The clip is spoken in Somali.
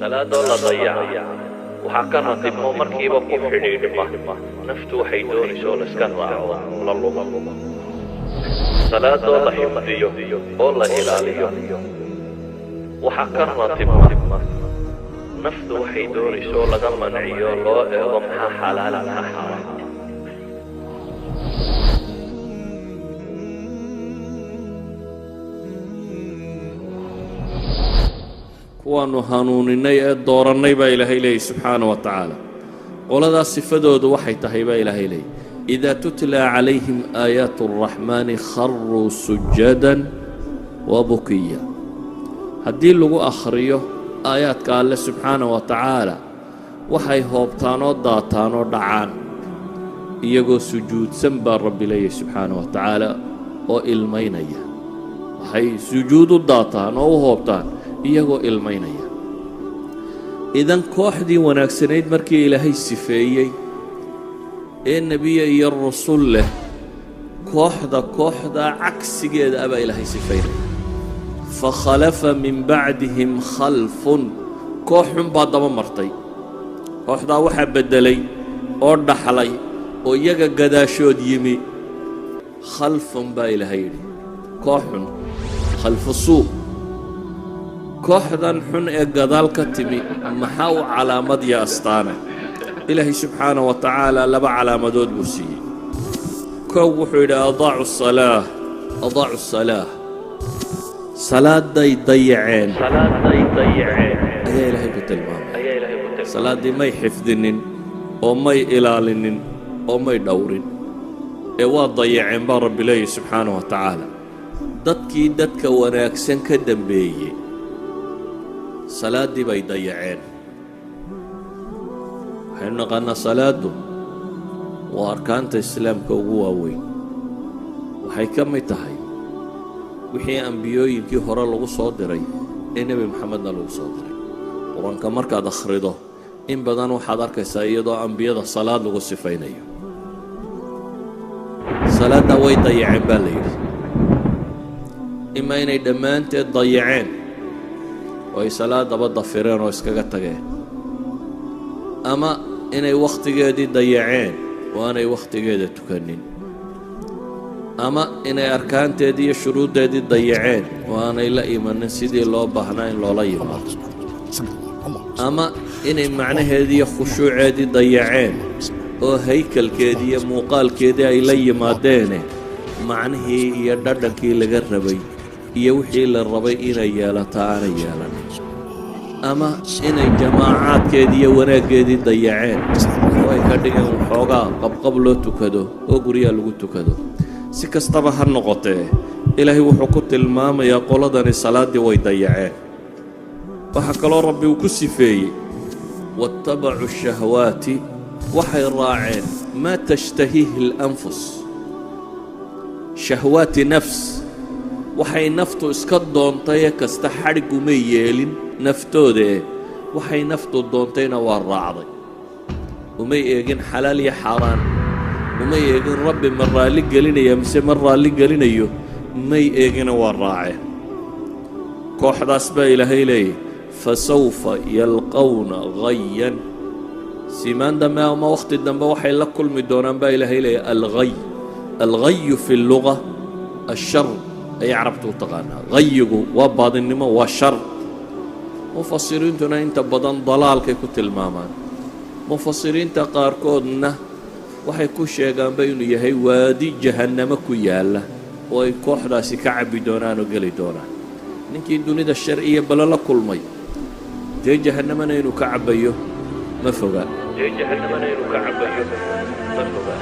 Salaadoo la dayaca waxaa ka ratibmo markiiba ku xidhiidhma naftu waxay doonayso oo layska raaco, la lumo. Salaadoo la xifdiyo oo la ilaaliyo waxaa ka ratibma naftu waxay doonayso oo laga manciyo, loo eego maxaa xalaala, maxaa xaaraam. Kuwaannu hanuuninay ee doorannay baa Ilaahay leeyay subxaana wa tacaala. Qoladaas sifadoodu waxay tahay baa Ilaahay leeyay: idaa tutlaa calayhim aayaatu araxmaani kharuu sujadan wa bukiya. Haddii lagu akhriyo aayaadka Alle subxaana wa tacaala, waxay hoobtaan oo daataan oo dhacaan iyagoo sujuudsan baa Rabbi leeyay subxaana wa tacaala, oo ilmaynaya. Waxay sujuud u daataan oo u hoobtaan iyagoo ilmaynaya. Idan kooxdii wanaagsanayd markii Ilaahay sifeeyey ee nebiye iyo rusul leh, kooxdaa cagsigeeda abaa Ilaahay sifaynaya: fakhalafa min bacdihim khalfun. Koox xun baa daba martay. Kooxdaa waxaa beddelay oo dhaxlay oo iyaga gadaashood yimi khalfun baa Ilaahay yidhi, koox xun, khalfu suu. Kooxdan xun ee gadaal ka timi maxaa u calaamad iyo astaana? Ilaahay subxaana wa tacaala laba calaamadood buu siiyey. Kow, wuxuu yidhi: adaacu salaa, adaacu salaa, salaaday dayaceen Salaaday dayaceen ayaa Ilaahay ku tilmaamay. ayaa Ilaahay ku tilmaamay. Salaaddii may xifdinin oo may ilaalinin oo may dhowrin ee waa dayaceen baa Rabbi leeyahy subxaana wa tacaala. Dadkii dadka wanaagsan ka dambeeyey salaaddii bay dayaceen. Waxaynu naqaanaa salaaddu waa arkaanta Islaamka ugu waaweyn. Waxay ka mid tahay wixii ambiyooyinkii hore lagu soo diray ee Nebi Moxamedna lagu soo diray. Qur-aanka markaad akhrido, in badan waxaad arkaysaa iyadoo ambiyada salaad lagu sifaynayo. Salaadda way dayaceen baa la yidhi. Imaa inay dhammaanteed dayaceen oo ay salaadaba dafireen oo iskaga tageen, ama inay wakhtigeedii dayaceen oo aanay wakhtigeeda tukanin, ama inay arkaanteedii iyo shuruuddeedii dayaceen oo aanay la imanin sidii loo baahnaa in loola yimaado, ama inay macnaheedii iyo khushuuceedii dayaceen oo haykalkeedii iyo muuqaalkeedii ay la yimaadeene macnihii iyo dhadhankii laga rabay iyo wixii la rabay inay yeelato aanay yeelanin, ama inay jamaacaadkeedii iyo wanaaggeedii dayaceen oo ay ka dhigeen waxoogaa qabqab loo tukado oo guryaha lagu tukado. Si kastaba ha noqotee, Ilaahay wuxuu ku tilmaamayaa qoladani salaaddii way dayaceen. Waxaa kaloo Rabbi uu ku sifeeyey: waattabacuu shahwaati, waxay raaceen maa tashtahiihi alanfus, shahwaati nafs, waxay naftu iska doontayee kasta. Xadhigumay yeelin naftoodae, waxay naftu doontayna waa raacday. Umay eegin xalaal iyo xaaraan, umay eegin Rabbi ma raalli gelinaya mise ma raalli gelinayo, may eegina, waa raaceen. Kooxdaas baa Ilaahay leeyahy: fasawfa yalqawna ghayan. Simaan dambe ama wakhti dambe waxay la kulmi doonaan baa Ilaahay leeyahy alghay. Alghayu fi lluga ashar ayay Carabtu u taqaanaa. Ghayigu waa baadinnimo, waa shar. Mufasiriintuna inta badan dalaalkay ku tilmaamaan. Mufasiriinta qaarkoodna waxay ku sheegaanba inuu yahay waadi jahannamo ku yaalla oo ay kooxdaasi ka cabbi doonaan oo geli doonaan. Ninkii dunida shar iyo balo la kulmay, dee jahannamana inuu ka cabbayo ma foga. Dee jahannamana inuu ka cabbayo ma foga.